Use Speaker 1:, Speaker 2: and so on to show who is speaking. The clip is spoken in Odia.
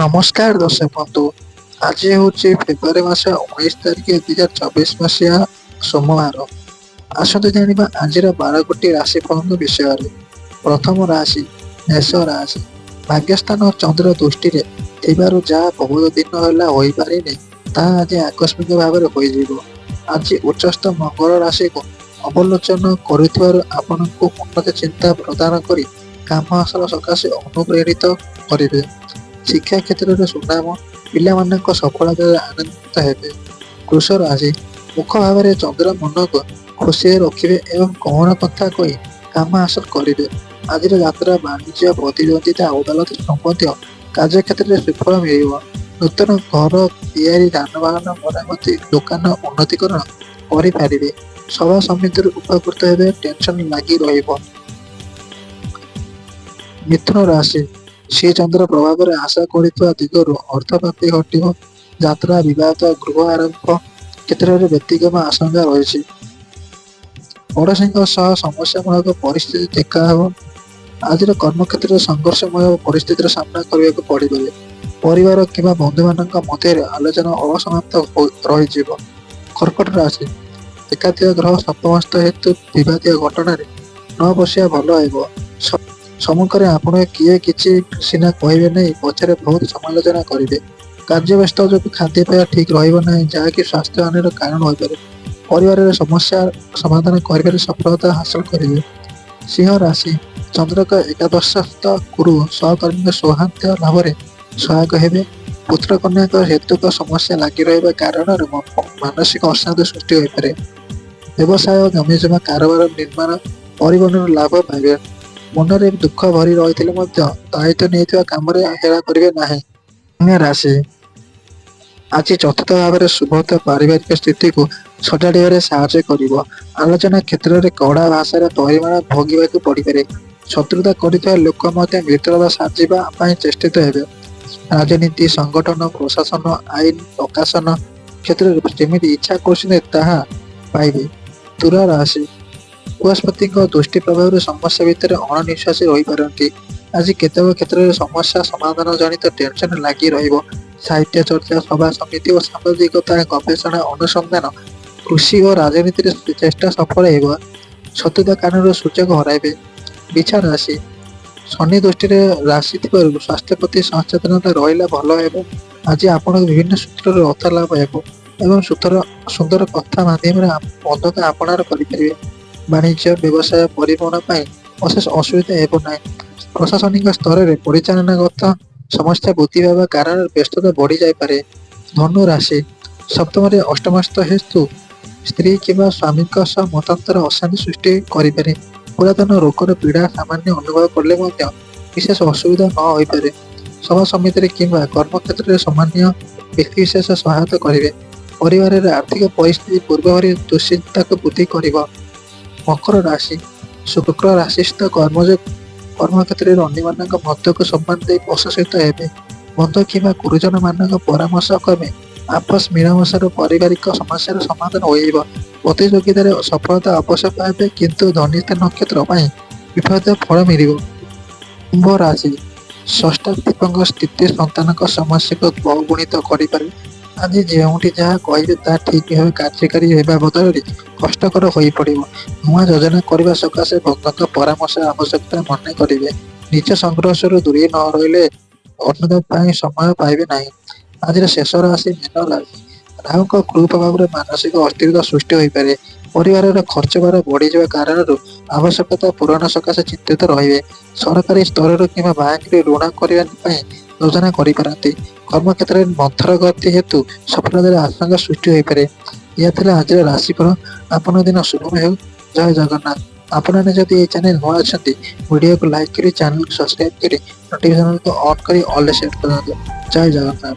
Speaker 1: ନମସ୍କାର ଦର୍ଶକ ବନ୍ଧୁ। ଆଜି ହେଉଛି ଫେବୃଆରୀ ମାସ 19 ତାରିଖ, 2024 ମସିହା ସୋମବାର। ଆସନ୍ତୁ ଜାଣିବା ଆଜିର 12 ଗୋଟି ରାଶିଫଳଙ୍କ ବିଷୟରେ। ପ୍ରଥମ ରାଶି ମେଷ ରାଶି। ଭାଗ୍ୟସ୍ଥାନ ଚନ୍ଦ୍ର ଦୃଷ୍ଟିରେ ଥିବାରୁ ଯାହା ବହୁତ ଦିନ ହେଲା ହୋଇପାରିନି, ତାହା ଆଜି ଆକସ୍ମିକ ଭାବରେ ହୋଇଯିବ। ଆଜି ଉଚ୍ଚସ୍ଥ ମଙ୍ଗଳ ରାଶିକୁ ଅବଲୋଚନ କରୁଥିବାରୁ ଆପଣଙ୍କୁ ଉନ୍ନତି ଚିନ୍ତା ପ୍ରଦାନ କରି କାମ ହାସଲ ସକାଶେ ଅନୁପ୍ରେରିତ କରିବେ। ଶିକ୍ଷା କ୍ଷେତ୍ରରେ ସୁନାମ, ପିଲାମାନଙ୍କ ସଫଳତାରେ ଆନନ୍ଦିତ ହେବେ। ବୃଷ ରାଶି। ମୁଖ ଭାବରେ ଚନ୍ଦ୍ର ମନକୁ ଖୁସିରେ ରଖିବେ ଏବଂ କଣ କଥା କହି କାମ ହାସଲ କରିବେ। ଆଜିର ଯାତ୍ରା, ବାଣିଜ୍ୟ, ପ୍ରତିଦ୍ୱନ୍ଦିତା, ଅଦାଲତ ସମ୍ବନ୍ଧୀୟ କାର୍ଯ୍ୟକ୍ଷେତ୍ରରେ ସୁଫଳ ମିଳିବ। ନୂତନ ଘର ତିଆରି, ଯାନବାହନ ମରାମତି, ଦୋକାନ ଉନ୍ନତିକରଣ କରିପାରିବେ। ସଭା ସମିତିରୁ ଉପକୃତ ହେବେ। ଟେନସନ ଲାଗି ରହିବ। ମିଥୁନ ରାଶି। ଶ୍ରୀଚନ୍ଦ୍ର ପ୍ରଭାବରେ ଆଶା କରିଥିବା ଦିଗରୁ ଅର୍ଥ ପ୍ରାପ୍ତି ଘଟିବ। ଯାତ୍ରା, ବିବାଦ, ଗୃହ ଆରମ୍ଭ କ୍ଷେତ୍ରରେ ବ୍ୟତିକ୍ରମ ଆଶଙ୍କା ରହିଛି। ପଡ଼ୋଶୀଙ୍କ ସହ ସମସ୍ୟାମୂଳକ ପରିସ୍ଥିତି ଦେଖାହେବ। ଆଜିର କର୍ମକ୍ଷେତ୍ରରେ ସଂଘର୍ଷମୟ ପରିସ୍ଥିତିର ସାମ୍ନା କରିବାକୁ ପଡ଼ିପାରେ। ପରିବାର କିମ୍ବା ବନ୍ଧୁମାନଙ୍କ ମଧ୍ୟରେ ଆଲୋଚନା ଅସମାପ୍ତ ରହିଯିବ। କର୍କଟ ରାଶି। ଏକାଧିକ ଗ୍ରହ ସପ୍ତମସ୍ଥ ହେତୁ ବିବାଦୀୟ ଘଟଣାରେ ନ ପଶିବା ଭଲ ହେବ। ସମ୍ମୁଖରେ ଆପଣ କିଏ କିଛି ସିନା କହିବେ ନାହିଁ, ପଛରେ ବହୁତ ସମାଲୋଚନା କରିବେ। କାର୍ଯ୍ୟବ୍ୟସ୍ତ ଯୋଗୁଁ ଖାଦ୍ୟପେୟ ଠିକ୍ ରହିବ ନାହିଁ, ଯାହାକି ସ୍ୱାସ୍ଥ୍ୟ ହାନିର କାରଣ ହୋଇପାରେ। ପରିବାରରେ ସମସ୍ୟା ସମାଧାନ କରିବାରେ ସଫଳତା ହାସଲ କରିବେ। ସିଂହ ରାଶି। ଚନ୍ଦ୍ରଙ୍କ ଏକାଦଶସ୍ଥ ଗୁରୁ ସହକର୍ମୀଙ୍କ ସୌହାର୍ଦ୍ଦ୍ୟ ଲାଭରେ ସହାୟକ ହେବେ। ପୁତ୍ର କନ୍ୟାଙ୍କ ହେତୁକ ସମସ୍ୟା ଲାଗି ରହିବା କାରଣରୁ ମାନସିକ ଅଶାନ୍ତି ସୃଷ୍ଟି ହୋଇପାରେ। ବ୍ୟବସାୟ, ଜମିଜମା କାରବାର, ନିର୍ମାଣ, ପରିବହନରୁ ଲାଭ ପାଇବେ। ମନରେ ଦୁଃଖ ଭରି ରହିଥିଲେ ମଧ୍ୟ ଦାୟିତ୍ୱ ନେଇଥିବା କାମରେ ହେଳା କରିବେ ନାହିଁ। କନ୍ୟା ରାଶି। ଆଜି ଚତୁର୍ଥ ଭାବରେ ଶୁଭତା ପାରିବାରିକ ସ୍ଥିତିକୁ ସଜାଡ଼ିବାରେ ସାହାଯ୍ୟ କରିବ। ଆଲୋଚନା କ୍ଷେତ୍ରରେ କଡ଼ା ଭାଷାର ପରିମାଣ ଭୋଗିବାକୁ ପଡ଼ିପାରେ। ଶତ୍ରୁତା କରିଥିବା ଲୋକ ମଧ୍ୟ ମିତ୍ରତା ସାଜିବା ପାଇଁ ଚେଷ୍ଟିତ ହେବେ। ରାଜନୀତି, ସଂଗଠନ, ପ୍ରଶାସନ, ଆଇନ, ପ୍ରକାଶନ କ୍ଷେତ୍ରରେ ଯେମିତି ଇଚ୍ଛା କରୁଛନ୍ତି, ତାହା ପାଇବେ। ତୁଳା ରାଶି। ବୃହସ୍ପତିଙ୍କ ଦୃଷ୍ଟି ପ୍ରଭାବରେ ସମସ୍ୟା ଭିତରେ ଅଣନିଶ୍ୱାସୀ ରହିପାରନ୍ତି। ଆଜି କେତେକ କ୍ଷେତ୍ରରେ ସମସ୍ୟା ସମାଧାନ ଜନିତ ଟେନସନ ଲାଗି ରହିବ। ସାହିତ୍ୟ ଚର୍ଚ୍ଚା, ସଭା ସମିତି ଓ ସାମ୍ବାଦିକତା, ଗବେଷଣା, ଅନୁସନ୍ଧାନ, କୃଷି ଓ ରାଜନୀତିରେ ଚେଷ୍ଟା ସଫଳ ହେବ। ଶତ୍ରୁତା କାରଣରୁ ସୁଯୋଗ ହରାଇବେ। ବିଛା ରାଶି। ଶନି ଦୃଷ୍ଟିରେ ରାଶି ଥିବାରୁ ସ୍ୱାସ୍ଥ୍ୟ ପ୍ରତି ସଚେତନତା ରହିଲେ ଭଲ ହେବ। ଆଜି ଆପଣଙ୍କୁ ବିଭିନ୍ନ ସୂତ୍ରରୁ ଅର୍ଥ ଲାଭ ହେବ ଏବଂ ସୁନ୍ଦର କଥା ମାଧ୍ୟମରେ ବନ୍ଧୁକୁ ଆପଣାର କରିପାରିବେ। ବାଣିଜ୍ୟ, ବ୍ୟବସାୟ, ପରିବହନ ପାଇଁ ଅଶେଷ ଅସୁବିଧା ହେବ ନାହିଁ। ପ୍ରଶାସନିକ ସ୍ତରରେ ପରିଚାଳନାଗତ ସମସ୍ୟା ବୃଦ୍ଧି ପାଇବା କାରଣରୁ ବ୍ୟସ୍ତତା ବଢ଼ିଯାଇପାରେ। ଧନୁ ରାଶି। ସପ୍ତମରେ ଅଷ୍ଟମସ୍ଥ ହେତୁ ସ୍ତ୍ରୀ କିମ୍ବା ସ୍ୱାମୀଙ୍କ ସହ ମତାନ୍ତର ଅଶାନ୍ତି ସୃଷ୍ଟି କରିପାରେ। ପୁରାତନ ରୋଗର ପୀଡ଼ା ସାମାନ୍ୟ ଅନୁଭବ କଲେ ମଧ୍ୟ ବିଶେଷ ଅସୁବିଧା ନ ହୋଇପାରେ। ସଭା ସମିତିରେ କିମ୍ବା କର୍ମକ୍ଷେତ୍ରରେ ସାମାନ୍ୟ ବ୍ୟକ୍ତିବିଶେଷ ସହାୟତା କରିବେ। ପରିବାରରେ ଆର୍ଥିକ ପରିସ୍ଥିତି ପୂର୍ବ ଭଳି ଦୁଶ୍ଚିନ୍ତାକୁ ବୃଦ୍ଧି କରିବ। ମକର ରାଶି। ଶୁକ୍ର ରାଶିସ୍ଥ କର୍ମଯୋଗ କର୍ମକ୍ଷେତ୍ରରେ ଅନ୍ୟମାନଙ୍କ ମତକୁ ସମ୍ମାନ ଦେଇ ପ୍ରଶଂସିତ ହେବେ। ବନ୍ଧୁ କିମ୍ବା ଗୁରୁଜନମାନଙ୍କ ପରାମର୍ଶ କ୍ରମେ ଆପୋଷ ମୀମାଂସାରୁ ପାରିବାରିକ ସମସ୍ୟାର ସମାଧାନ ହୋଇଯିବ। ପ୍ରତିଯୋଗିତାରେ ସଫଳତା ଅବଶ୍ୟ ପାଇବେ, କିନ୍ତୁ ଧନିଷ୍ଠା ନକ୍ଷତ୍ର ପାଇଁ ବିପରୀତ ଫଳ ମିଳିବ। କୁମ୍ଭ ରାଶି। ଷଷ୍ଠାଧିପଙ୍କ ସ୍ଥିତି ସନ୍ତାନଙ୍କ ସମସ୍ୟାକୁ ବହୁଗୁଣିତ କରିପାରେ। ଆଜି ଯେଉଁଠି ଯାହା କହିବେ, ତାହା ଠିକ୍ ଭାବେ କାର୍ଯ୍ୟକାରୀ ହେବା ବଦଳରେ କଷ୍ଟକର ହୋଇପଡ଼ିବ। ନୂଆ ଯୋଜନା କରିବା ସକାଶେ ବନ୍ଧୁଙ୍କ ପରାମର୍ଶ ଆବଶ୍ୟକତା ମନେ କରିବେ। ନିଜ ସଂଘର୍ଷରୁ ଦୂରେଇ ନ ରହିଲେ ଅନ୍ୟତା ପାଇଁ ସମୟ ପାଇବେ ନାହିଁ। ଆଜିର ଶେଷ ରାଶି ମୀନ ରାଶି। ରାହୁଙ୍କ କୁପ୍ରଭାବରେ ମାନସିକ ଅସ୍ଥିରତା ସୃଷ୍ଟି ହୋଇପାରେ। ପରିବାରର ଖର୍ଚ୍ଚ ଭାର ବଢ଼ିଯିବା କାରଣରୁ ଆବଶ୍ୟକତା ପୂରଣ ସକାଶେ ଚିନ୍ତିତ ରହିବେ। ସରକାରୀ ସ୍ତରରୁ କିମ୍ବା ବ୍ୟାଙ୍କରେ ଋଣ କରିବା ପାଇଁ ଯୋଜନା କରିପାରନ୍ତି। କର୍ମକ୍ଷେତ୍ରରେ ମନ୍ଥର ଗତି ହେତୁ ସଫଳତାର ଆଶଙ୍କା ସୃଷ୍ଟି ହୋଇପାରେ। ଏହା ଥିଲା ଆଜିର ରାଶିଫଳ। ଆପଣଙ୍କ ଦିନ ଶୁଭମୟ ହେଉ। ଜୟ ଜଗନ୍ନାଥ। ଆପଣମାନେ ଯଦି ଏହି ଚ୍ୟାନେଲ ନୂଆ ଅଛନ୍ତି, ଭିଡ଼ିଓକୁ ଲାଇକ୍ କରି, ଚ୍ୟାନେଲକୁ ସବସ୍କ୍ରାଇବ କରି, ନୋଟିଫିକେସନକୁ ଅନ୍ କରି ଅଲରେ ସେଟ୍ କରନ୍ତୁ। ଜୟ ଜଗନ୍ନାଥ।